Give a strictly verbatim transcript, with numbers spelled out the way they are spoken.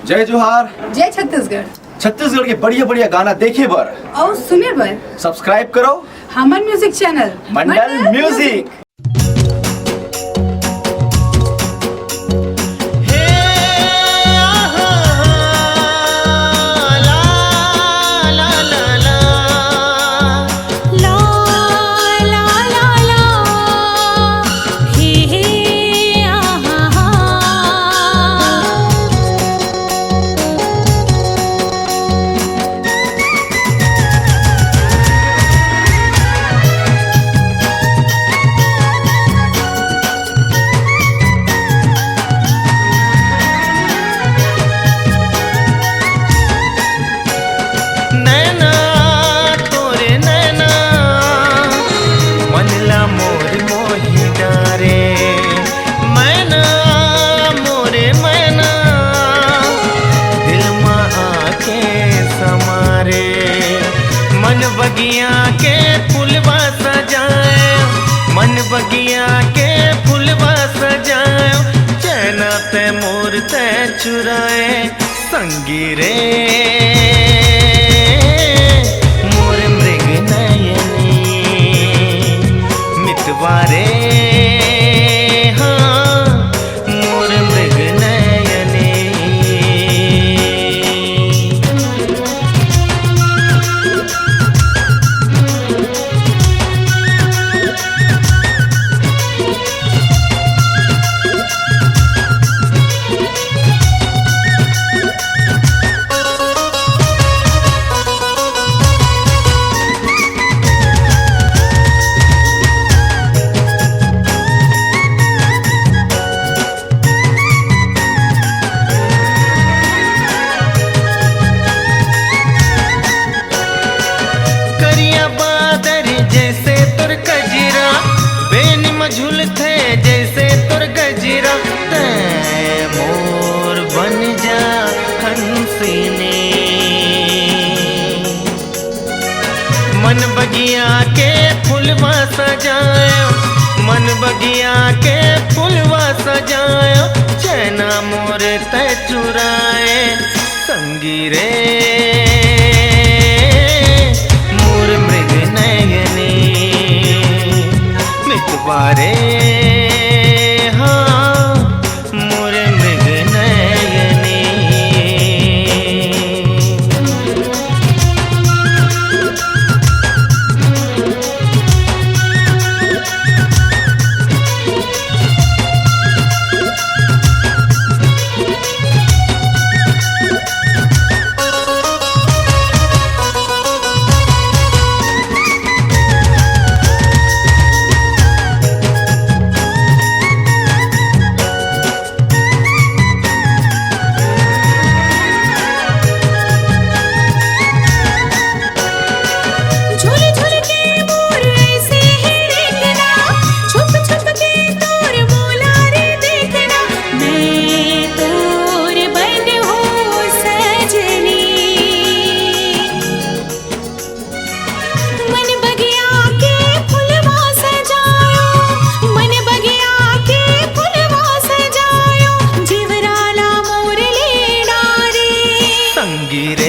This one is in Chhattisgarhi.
जय जोहार। जय छत्तीसगढ़। छत्तीसगढ़ के बढ़िया बढ़िया गाना देखे बर अउ सुने बर सब्सक्राइब करो हमर म्यूजिक चैनल मंडल मंडल म्यूजिक। नैना, तोरे नैना, मन ला मोर मोही डारे। मैना, मोरे मैना, दिल मा आके समारे। मन बगिया के फुलवा सजाए, मन बगिया के फुलवा सजाए। चैना ते मोर ते चुराए। संगी रे, मोर मृग नयनी, मितवा रे, हाँ, मोर मृग नयनी। करिया बादर जैसे तोर कजरा, बेनी म झुलथे जैसे तोर गजरा। तैं मोर बन जा हंसिनी। मन बगिया के फुलवा सजायो, मन बगिया के फुलवा सजायो। चैना मोर ते चुराए। संगी रे, मोर मृग नयनी, मितवा रे, हाँ, मोर मृग नयनी। झुल झुल के मोर ऐसे ही देखना, छुप छुप के तोर मोला रे देखना, मैं तोर बन हो सजनी। मन बगिया के फुलवा सजायो, मन बगिया के फुलवा सजायो, जीवरा ला मोर ले डारे। संगी रे,